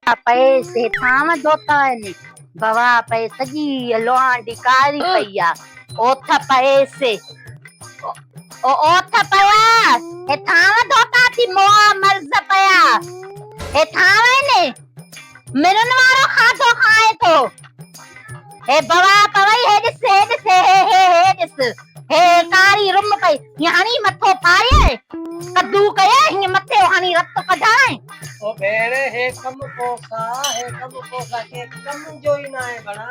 پئيس هيٺان ڌوتا آهن، بوا پئي سڄي لوهانڊي ڪاري پئي آ، اوٿ پئيس، او اوٿ پيا، هيٺان ڌوتا ٿي موئا مرض پيا، هيٺان آهن، مرن وارو کاڌو کائين ٿو، هي بوا پوي هي ڏس هي ڏس هي هي هي ڏس هي ڪاري رم پئي هيئن هڻي مٿو ڦاڙيائين، ڪدو ڪيائين هيئن مٿي هڻي رت ڪڍائين. او ڀيڻ هي ڪم ڪوسا هي ڪم ڪوسا ڪنهن ڪم جو ئي ناهي ڀڻا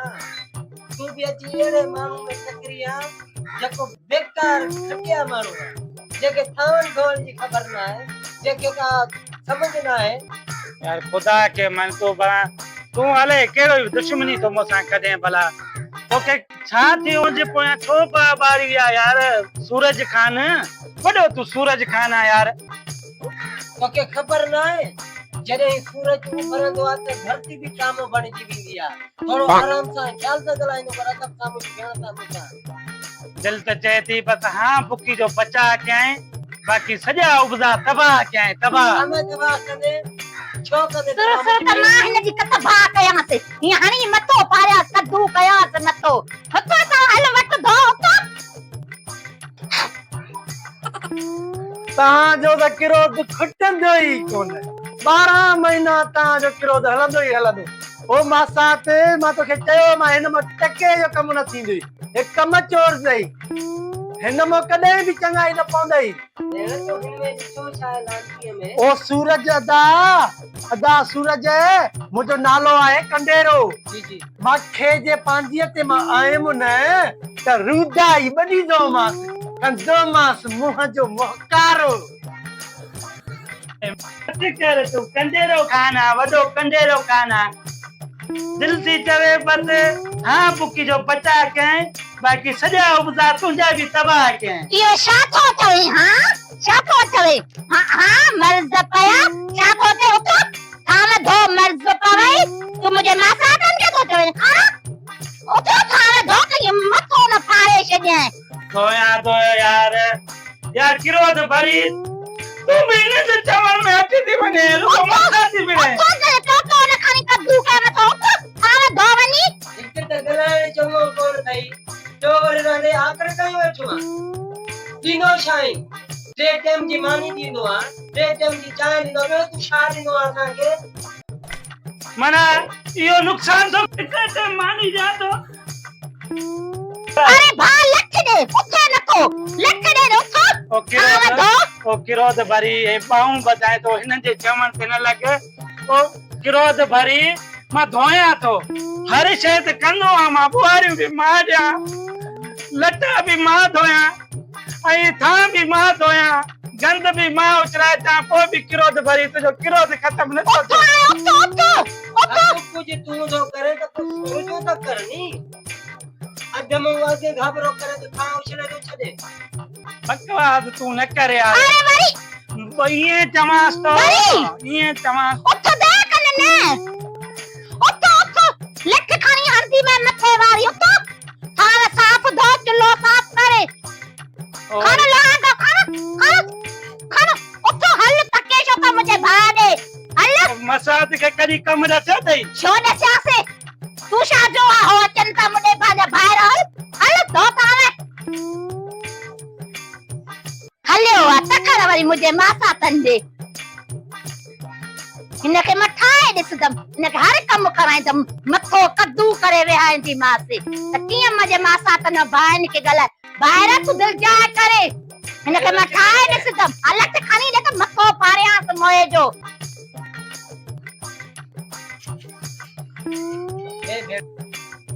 تون به اچي اهڙي ماڻهو ۾ ٽڪري آن جيڪو بيڪار گهٽيا ماڻهو آهي جنهن کي ٿانون ڌوئڻ جي خبر ناهي جنهن کي ڪا سمجهه ناهي. يار خدا کي من تون ڀلا تون الائي ڪهڙو دشمني ٿو مون سان ڪڍين ڀلا توکي ڇا ٿيو ان جي پويان ڇو باهه ٻاري آ يار سورج خان وڏو تون سورج خان آ يار. توکي خبر ناهي جڏهن سورج اڀرندو آ ته ڌرتي به ٽامو بڻجي ويندي آ ٿورو آرام سان خيال سان ڳالهائيندو ڪر ادب سان منهنجي ڀيڻ سان مون سان. دل ته چئي ٿي بس هان بڪي جو بچاء ڪيائين باقي سڄا ابزا تباهه ڪيائين تباهه. ڇا ۾ تباهه ڪندين ڇو ڪندين سر تباهه سر منهنجي ته ڀيڻ. مان هن جي ڪٿ باهه ڪيانس هيئن هڻي مٿو ڦاڙيانس ڪدو ڪيانس مٿو اٿو ته هل وٽ ڌو اٿو. توهان جو ته ڪروڌ کٽندو ئي ڪونه. 12 مهينا توهان جو ڪروڌ هلندو ئي هلندو. او ماسات، مان توکي چيو مان هن مان ٽڪي جو ڪم نه ٿيندوئي. هي ڪم چور اٿئي. هن مان ڪڏهن به چڱائي نه پوندئي. ڀيڻ تو هن ۾ ڏٺو ڇا آهي لانتيء ۾؟ او سورج ادا، ادا سورج، منهنجو نالو آهي ڪنڊيرو. جي جي. ماکي جي پانڌيء تي مان آيم نه ته رودائي ٻڏيندومانس، ڪندومانس منهن جو مهڪارو. بس ڪر تون ڪنڊيرو خان آ، وڏو ڪنڊيرو خان آ. دل ٿي چوي بس هان بڪي جو بچاء ڪيائين، باقي سڄا ابزا تنهنجا به تباهه ڪيائين. اهو ڇا ٿو چوين هان، ڇا ٿو چوين هان، هان مرض پيا، ڇا ٿو چوين اٿ. ٿانو ڌو مرض پوي، تون منهنجي ماساتن کي ٿو چوين ها؟ اٿو ٿانو ڌو ته ائين مٿو نه ڦاڙي ڇڏيانء. ڌويان ٿو يار، يار ڪروڌ ڀري تون به هن جي چوڻ ۾ اچي ٿي وڃين، رڳو مٿان ٿي وڙهين. اٿو جڏهن ٽوٽو نه کڻي ڪدو ڪيو مٿو، اٿ ٿانو ڌو وڃي. هڪ ته ڳالهائڻ چڱو ڪونه اٿئي، ٽيو وري رهندي آڪڙ ڪيون ويٺو آن. ڏيندو ڇا آهين؟ ٽي ٽيم جي ماني ڏيندو آن. ٽي ٽيم جي چانهه ڏيندو ٻيو تون ڇا ڏيندو آن اسان کي؟ معنيٰ اهو نقصان ٿو هڪ ٽيم ماني ڏيان ٿو. اري ڀاء لٺ ڏي، اٿي نٿو، لٺ ڏي نه اٿ، کان وڌو. او ڪروڌ ڀري هي ٻانهون ٻڌائي ٿو، هنن جي چوڻ تي نه لڳ. او ڪروڌ ڀري مان ڌويان ٿو، هر شيء ته ڪندو آهيان مان، ٻوهاريون به مان ڏيان، لٽا به مان ڌويان ۽ ٿانء به مان ڌويان. گند به مان اڇلائي اچان پوء به ڪروڌ ڀري تنهنجو ڪروڌ ختم نه ٿو ٿئي. اٿ اٿ اٿ اٿ. سڀ ڪجهه تون ٿو ڪرين ته پوء سورجو ته ڪر ني. اڌ مون اڳي گهاٻرو ڪري ته ٿانء اڇلي ٿو ڇڏي. بڪواس تون نه ڪر يار. اري وري. ائين چوانس ٿو. وري. ائين چوانس. اٿ دير ڪن نه. اٿ اٿ لٺ کڻي هڻندي مين مٿي واري اٿ. ٿانء صاف ڌو چلهو صاف ڪري. کڻ لهانگو کڻ کڻ کڻ اٿ هل تڪي ڇو ٿو منهنجي ڀاء ڏي هل. مسات کي ڪڏهن ڪم ڏسيو اٿئي؟ ڇو ڏسياسي تون ڇا جو آ هو اچن ٿا مون ڏي پنهنجا ڀائر هل هل ڌو ٿانء. هليو آ تڪڙ وري منهنجي ماساتن ڏي. هن کي مان ٺاهي ڏسندم، هن کي هر ڪم ڪرائيندم، مٿو ڪدو ڪري ويهائينديمانس ته ڪيئن منهنجي ماساتن ۽ ڀائن کي ڳالهائي. ڀائر تون دلجاء ڪري، هن کي مان ٺاهي ڏسندم. ها لٺ کڻي ڏي ته مٿو ڦاڙيانس موئي جو. هي ڀيڻ!